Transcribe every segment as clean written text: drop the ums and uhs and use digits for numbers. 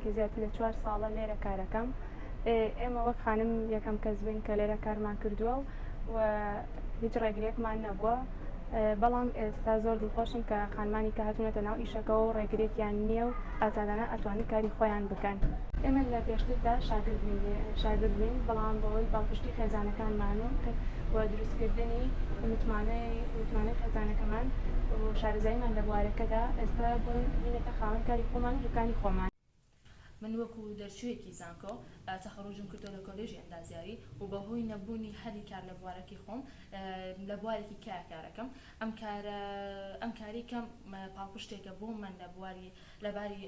ماوەیەکی زیاتر لە چوار ساڵە لێرە کارەکەم. ئێمە وەک خانم یەکەم کەس بووین کە لێرە کارمان کردووە و هیچ ڕێگریەکمان نەبووە. بەڵام ئێستا زۆر دڵخۆشم کە خانمانی کە هاتوونەتە ناو ئیشەکەوە و ڕێگرێکیان نییە و ئازادانە ئەتوانن کاری خۆیان بکەن. ئێمە لە پێشتردا شاگرد بووین شاگرد بووین بەڵام بەهۆی پاڵپشتی خێزانەکانمان و و دروستکردنی متمانەی متمانەی خێزانەکەمان و شارەزاییمان لە بوارەکەدا ئێستا بووینەتە خاوەن کاری خۆمان و دوکانی خۆمان. من وەکو دەرچوویەکی زانکۆ تەخەروجم کردووە لە کۆلێژی ئەندازیاری و بەهۆی نەبوونی هەلی کار لە بوارەکەی خۆم لە بوارێکی کایە کارەکەم ئەم کارە ئەم کارەی کەم پاڵپشتێکە بۆ من لە بواری لە باری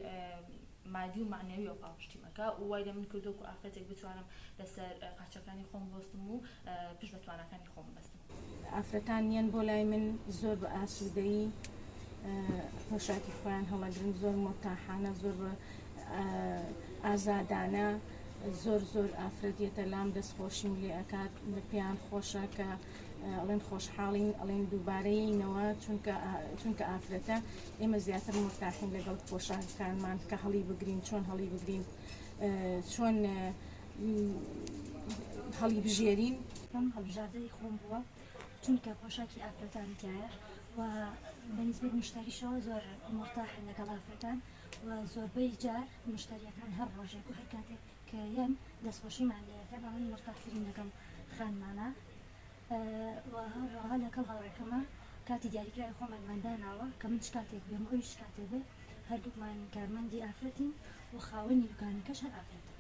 مادی و مەعنەویەوە پاڵپشتیم ئەکا و وای لە من کردووە وەکو ئافرەتێک بتوانم لەسەر قاچەکانی خۆم بوەستم و پشت بە تواناکانی خۆم ببەستم. ئافرەتان یەن بۆ لای من زۆر بە ئاسوودەیی پۆشاکی خۆیان هەڵەگرن زۆر مۆرتاحانە زۆر بە ئازادانە زۆر زۆر ئافرەت یەتە لام دەست خۆشیم لێ ئەکات پێیان خۆشە کە ئەڵێن خۆشحاڵین ئەڵێن دووبارە یەینەوە چونکە چونکە ئافرەتە ئێمە زیاتر مورتاحین لەگەڵ پۆشاکەکانمان کە هەڵی بگرین چۆن هەڵی بگرین چۆن هەڵی بژێرین. ئەم هەڵبژاردەی خۆم بووە چونکە پۆشاکی ئافرەتانی تیایە و بە نیسبەت مشتەریشەوە زۆر مورتاحن لەگەڵ ئافرەتان و زۆربەی جار مشتەریەکان هەر ڕۆژێک و هەر کاتێک کە یەن دەستخۆشیمان لێ ئەکەن ئەڵێن مورتاحترین لەگەڵ خانمانا و هەروەها لەگەڵ هاوڕێکەما کاتی دیاریکراوی خۆمانمان داناوە کە من چ کاتێک بێم و ئەویش چ کاتێ بێ هەردووکمان کارمەندی ئافرەتین و خاوەنی دوکانەکەش هەر ئافرەتە.